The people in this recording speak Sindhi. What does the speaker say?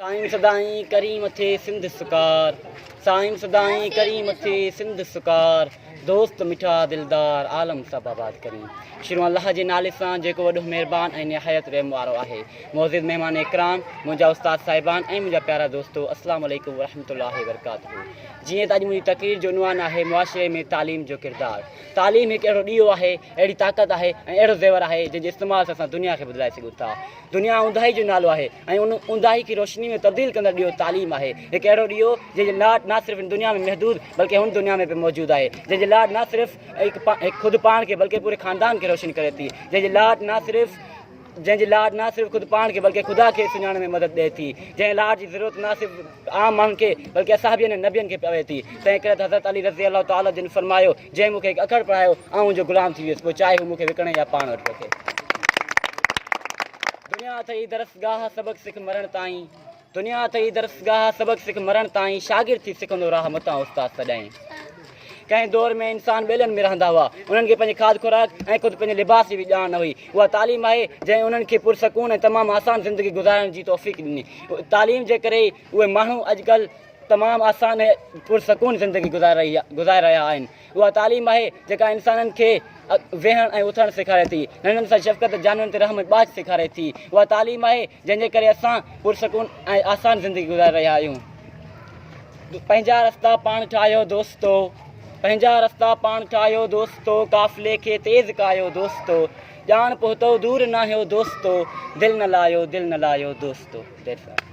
سائين سدائين ڪرين مٿي سنڌ سڪار سائين سدائين ڪرين مٿي سنڌ سڪار دوست مٺا دلدار عالم سڀ آباد ڪرين شروع الله جي نالي سان جيڪو وڏو مهربان ۽ نهايت رحم وارو آهي معزز مهمان اڪرام منهنجا استاد صاحبان ۽ منهنجا پيارا دوستو السلام عليڪم ورحمة الله وبرڪاته جيئن ته اڄ منهنجي تقرير جو عنوان آهي معاشري ۾ تعليم جو ڪردار تعليم هڪ اهڙو ڏيئو آهي اهڙي طاقت آهي ۽ اهڙو زيور آهي جنهن جي استعمال سان اسان دنيا کي بدلائي سگهون ٿا دنيا اونداهي جو نالو آهي ۽ ان اونداهي کي روشني ۾ تبديل ڪندڙ ڏيئو تعليم آهي. هڪ اهڙو ڏيئو جنهن جي لاٽ نه صرف هن دنيا ۾ محدود بلڪه هن دنيا ۾ به موجود آهي. جنهن جي لاٽ نه صرف هڪ خود پاڻ کي بلڪه پوري خاندان کي روشن ڪري ٿي. جنهن جي لاٽ نه صرف جنهن جي لاٽ نه صرف خود پاڻ کي بلڪه خدا کي سڃاڻڻ ۾ مدد ڏئي ٿي. جنهن لاٽ جي ضرورت نه صرف عام ماڻهن کي بلڪه اصحابين ۽ نبين کي پوي ٿي. تنهن ڪري ته حضرت علي رضي الله تعالٰي جن فرمايو. جنهن مون کي هڪ اکر پڙهايو، آئون ان جو غلام ٿي ويس، پوء چاهي هو مون کي وڪڻي يا پاڻ وٽ رکي. دنيا اٿئي درسگاهه سبق سک مرڻ تائين، دنيا اٿئي درسگاهه سبق سک مرڻ تائين، شاگرد ٿي سکندو راهه متان استاد سڏائين. ڪنهن دور ۾ انسان ٻيلن ۾ رهندا هئا، انهن کي پنهنجي کاڌ خوراڪ ۽ خود پنهنجي لباس جي به ڄاڻ نه هئي. اها تعليم آهي، جنهن انهن کي پرسڪون ۽ تمام آسان زندگي گذارڻ جي توفيق ڏني. تعليم جي ڪري ئي اهي ماڻهو اڄڪلهه تمام آسان ۽ پرسڪون زندگي گذاري رهيا آهن. اها تعليم آهي جيڪا انسانن کي ويهڻ ۽ اٿڻ سيکاري ٿي، ننڍن سان شفقت، جانورن تي رحم ۽ ٻاجهه سيکاري ٿي. اها تعليم آهي جنهن جي ڪري اسان پرسڪون ۽ آسان زندگي گذاري رهيا آهيون. پنهنجا رستا پاڻ ٺاهيو دوستو، پنهنجا رستا پاڻ ٺاهيو دوستو، قافلي کي تيز ڪاهيو دوستو، ڄاڻ پهتو دور ناهيو دوستو، دل نه لاهيو دل نه لاهيو دوستو. That's all.